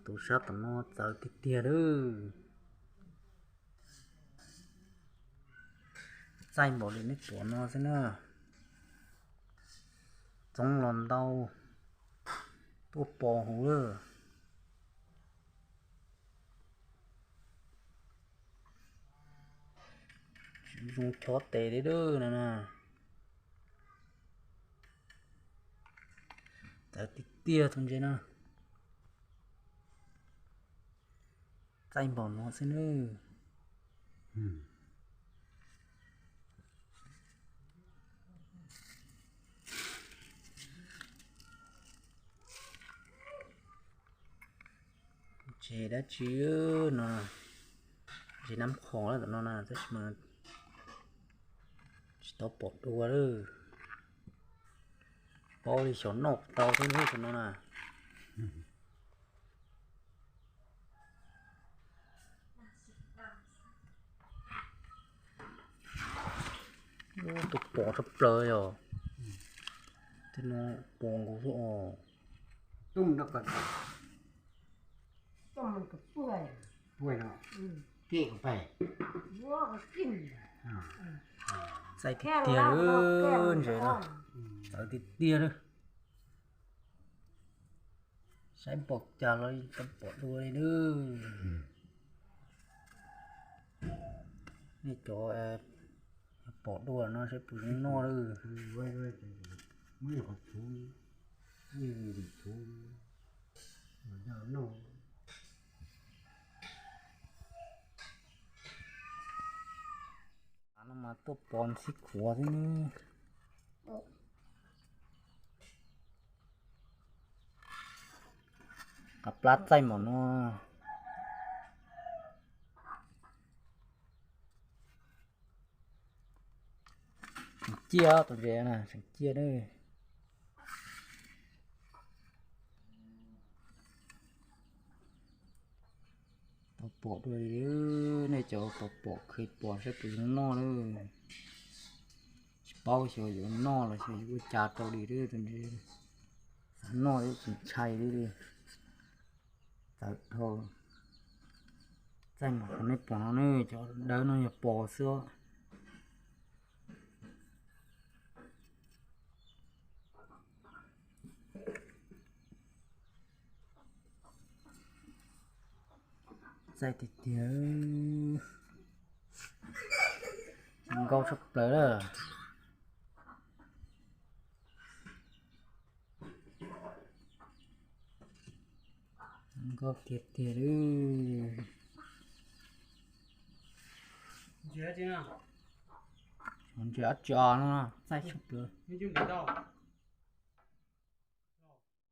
Tus sab tom no txawv tiag tiag lawm. Txaij npaum li nej pom no xwb na. Txoov los ntau, tuaj pos huv lawm. Tsis zoo chob tes li lawm no na. Txawv tiag tiag tus ntses no. Txaij npaum no xwb nawb. Ntses dab tsi no, ntses nab qhos tom no na, tab sis mas tsis tau pom dua lawm. Paub li xyov noj tau thiab tom no na. Tus pom tshaj plaws yog tej no, pos nkaus xwb os. Txaij tiag tiag ntses no, txawv tiag tiag lawm. Saib npaum cas los tsis pom dua li nawb. Nej cov pom dua no saib puas zoo noj lawm. Av no mas tuaj pos ntxhib khuav xwb. Qab plab txaij npaum no. Tseem ciaj tus ntses na, tseem ciaj nawb. Tau pom dua li, nej cov tau pom kheev pom saib puas zoo noj lawm. Tsis paub xyov yuav noj los xyov yuav ua cas rau li, tus ntses xav noj tsis ntshai li. Txawv dhau. Txaij npaum li nej pom no ne, cov dawb no yog pos xwb. Txaij tiag tiag, zoo nkauj tshaj plaws lawm. Zoo nkauj tiag tiag li. Ntses dab tsi no, txaij tshaj plaws.